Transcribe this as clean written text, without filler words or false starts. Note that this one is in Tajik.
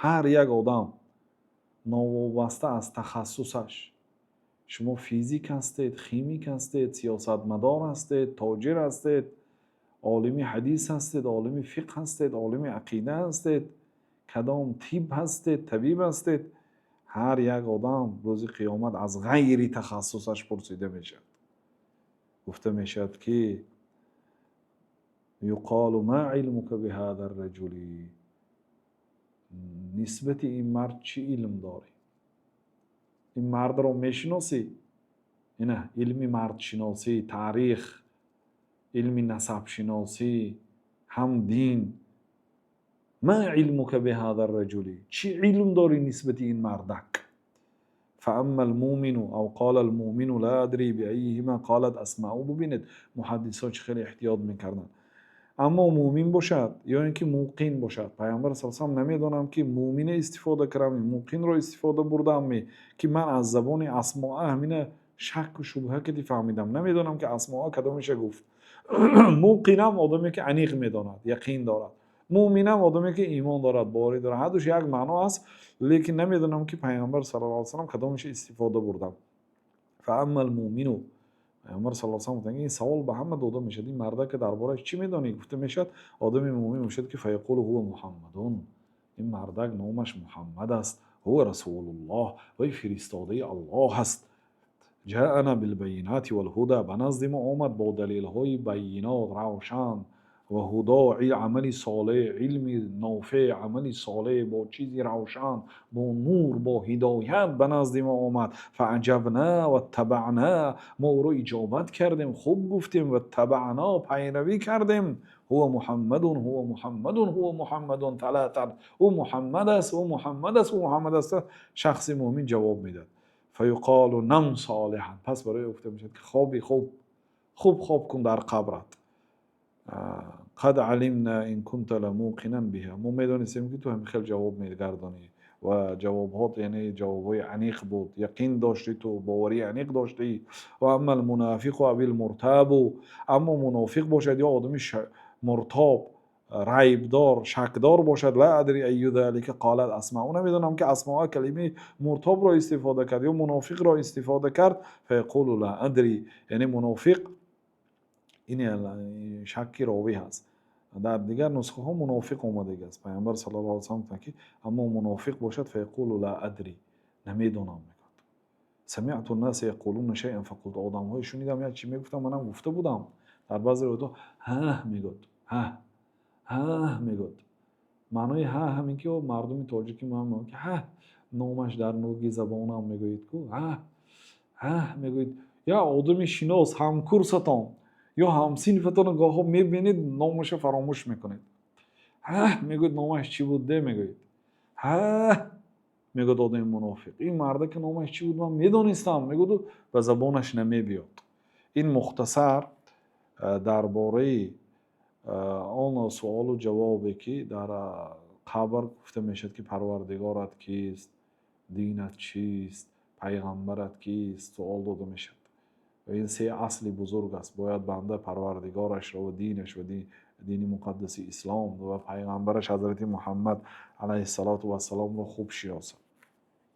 Ҳар як одам новобаста аз тахассусаш, шумо физик ҳастед, химик ҳастед, сиёсатмадор ҳастед, тоҷир ҳастед, олими ҳадис ҳастед, олими фиқҳ ҳастед, олими ақида ҳастед, кадом тиб ҳастед, табиб ҳастед, ҳар як одам рӯзи қиёмат аз ғайри тахассусаш пурсида мешавад. Гуфта мешавад, ки يقال: ما علمك بهذا الرجل? Нисбати ин мард чӣ илм дорӣ? Ин мардро мешиносӣ? Ина илми мардшиносӣ, таърих, илми насабшиносӣ, ҳам дин. ما علمك بهذا الرجل? Чӣ илм дорӣ нисбати ин мардак? فأما المؤمن أو قال المؤمن، لا أدري بأيهما قالت أسماء. Бубинед, муҳаддисҳо чӣ хеле эҳтиёт мекарданд. Аммо муъмин бошад ё ин ки муқин бошад, Пайғамбар с салам, намедонам, ки муъмина истифода кардам, муқинро истифода бурдамме, ки ман аз забони Асмоа ҳамина шакку шубҳа кади фаҳмидам. Намедонам, ки Асмоа кадомеша гуфт. Муқинам одаме, ки аниқ медонад, яқин дорад, муъминам одаме, ки имон дорад, боварӣ дорад. Ҳардуш як маъно аст, лекин намедонам, ки Пайғамбар саллаллоҳу алайҳи васаллам кадомеша истифода бурдам. فأما المؤمن, Пайғамбар саллаллоҳу алайҳи васаллам, ин савол ба ҳама дода мешавад: ин мардака дар борааш чӣ медонӣ, гуфта мешавад. Одами муъмин мешавад, ки فيقول: هو محمد, ин мардак номаш Муҳаммад аст, هو رسول الله, вай фиристодаи Аллоҳ аст, جاءنا بالبينات والهدى, ба назди мо омад бо далелҳои байинот, равшан, ва ҳудо, амали солеҳ, илми нофеъ, амали солеҳ, бо чизи равшан, бо нур, бо ҳидоят ба назди мо омад. فأجبنا واتبعنا, мо ӯро иҷобат кардем, хуб гуфтем, واتبعنا, пайравӣ кардем. هو محمد، هو محمد، هو محمد ثلاثا, ӯ Муҳаммад аст, ӯ Муҳаммад аст, ӯ Муҳаммад аст. Шахси муъмин ҷавоб медиҳад. فيقال: نم صالحا, пас барои ӯ гуфта мешавад, ки хоби хуб, хуб хоб кун дар қабрат. قد علمنا إن كنت لموقنا بها, мо медонистем, ки ту ҳамин хел ҷавоб мегардонӣ ва ҷавобҳот, яъне ҷавобҳои аниқ буд, яқин доштӣ, ту боварии аниқ доштӣ. وأما المنافق أو المرتاب, аммо мунофиқ бошад ё одами муртоб, райбдор, шакдор бошад, لا أدري أي ذلك قالت أسماء, намедонам, ки Асмоа калимаи муртобро истифода кард ё мунофиқро истифода кард. فيقول: لا أدري, яъне мунофиқ, ин шакки ровӣ ҳаст, дар дигар нусхаҳо мунофиқ омадагӣ аст. Пайғамбар саллаллоҳу алайҳи васаллам гуфтанд, ки аммо мунофиқ бошад, فيقول: لا أدري, намедонам, мегӯяд. سمعت الناس يقولون شيئا فقلت, одамҳое шунидам, як чи мегуфтам, манам гуфта будам. Дар баъзе ривоятҳо ҳа мегӯяд, ҳа ҳа мегӯяд. Маънои ҳа ҳамин, ки мардуми тоҷики мо, ки ҳа, номаш дар нуги забонам мегӯед ку, ҳа ҳа мегӯед. Як одами шинос, ҳамкурсатон ё ҳамсинфатон гоҳо мебинед, номаша фаромӯш мекунед. Ҳа мегӯед, номаш чӣ буд де, мегӯед. Ҳа мегӯяд одами мунофиқ: ин мардака номаш чӣ буд, ман медонистам, мегӯяду ба забонаш намебиёд. Ин мухтасар дар бораи он суолу ҷавобе, ки дар қабр гуфта мешавад, ки Парвардигорат кист, динат чист, пайғамбарат кист, суол дода мешавад. Ва ин се асли бузург аст. Бояд банда Парвардигорашро ва динаш ва дини муқаддаси ислом ва пайғамбараш ҳазрати Муҳаммад алайҳиссалоту вассаломро хуб шиносад.